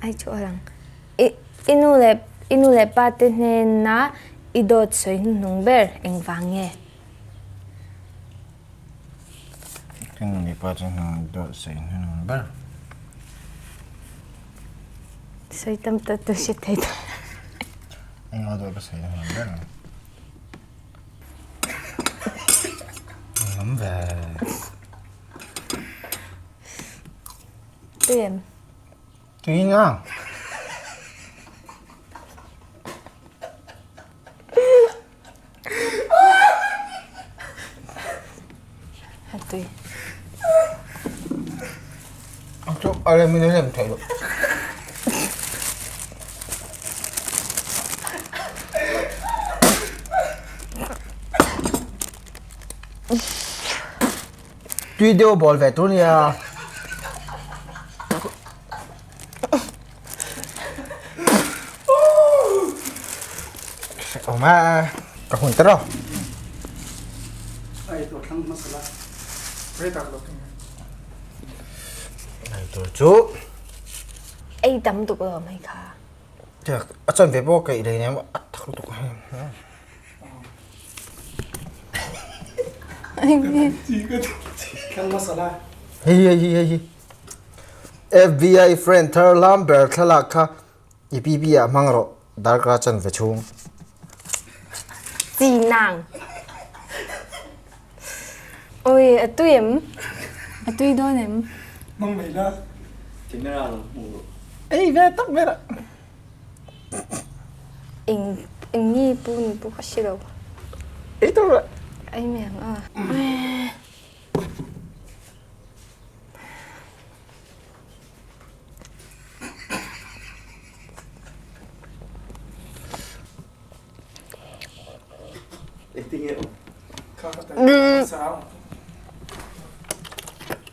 Ai chu alang. I i nu leh i nu leh pa te hnena i dawt sawi hnuhnung ber engvang nge? Ka nu leh pa te hnena dawt sawi hnuhnung ber. Sawi tam ta tu hre thei ta. Engah dawt ka sawi hnuhnung ber ang. Ngam ve. Tui em? Tui nga. A tui. Chu a lem in a lem thei lo. Tui deuh bawl ve tur nia. Awm a, ka hun ta rawh. Ai tur thlang hmasa la. Rei tak lo thung. Ai tur chu. Ei tam tuk lo mai kha. Tiak, a chan ve pawh ka ei lei nem a thak lutuk. Thlang hmasa la. Hei hei hei hei. FBI friend thar lam ber thlalak kha i pi pi ah hmang rawh darkar chanve chhung. Chi nang. Oi, a tui em? A tui dawn em? Hmang mai la. Camera lo hmu rawh. Ei ve tak ber ah. Eng eng nge pu ni pu ka hre lo. Ei tur rawh. Ei mai ang a.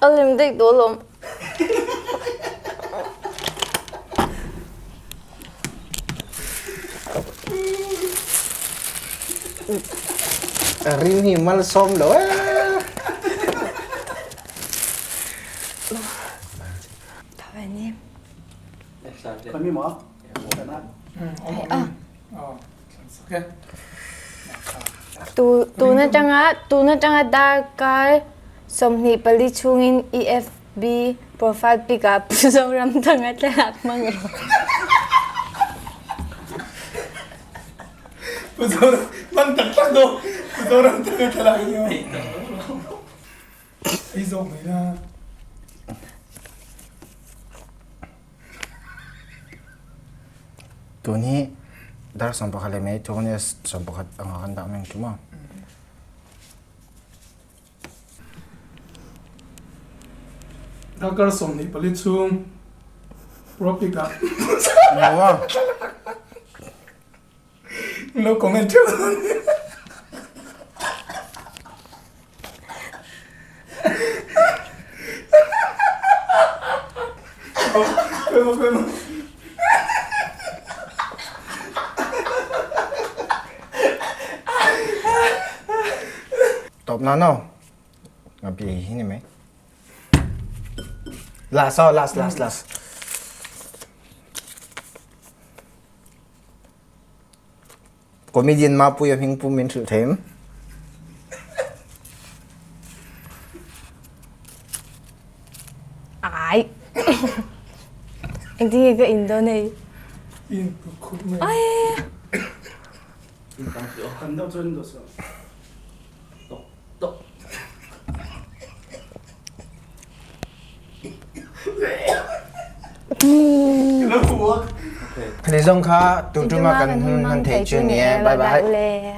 A lim daih tawh alawm. A ring hi malsawm lo e. Tun atanga tun atanga darkar 24 chhungin EFB profile pic ah Pu Zoramthanga thlalak hmang rawh. Pu Zoram hmang tak tak daw Pu Zoramthanga thlalak hi aw. Ei zawk mai la. Tun hi dar 11 leh mai thawng ania 11 anga kan dah mai ang chu maw. Darkar 24 chhung Propic ah. Lo comment theuh dawn nia. Tawp nan aw. Ngapi hi ni mai. Last aw, last last last. Comedian Mapuia hming pum min hrilh thei em? Ai. Engtin nge ka in dawn hei? In khup mai. Ai. In tam tih aw. Kan deuh chuan in dawh suh. Tok tok. Khani zawng kha tun tuma kan hun hman theih chu ni e. Bye bye. Bye bye.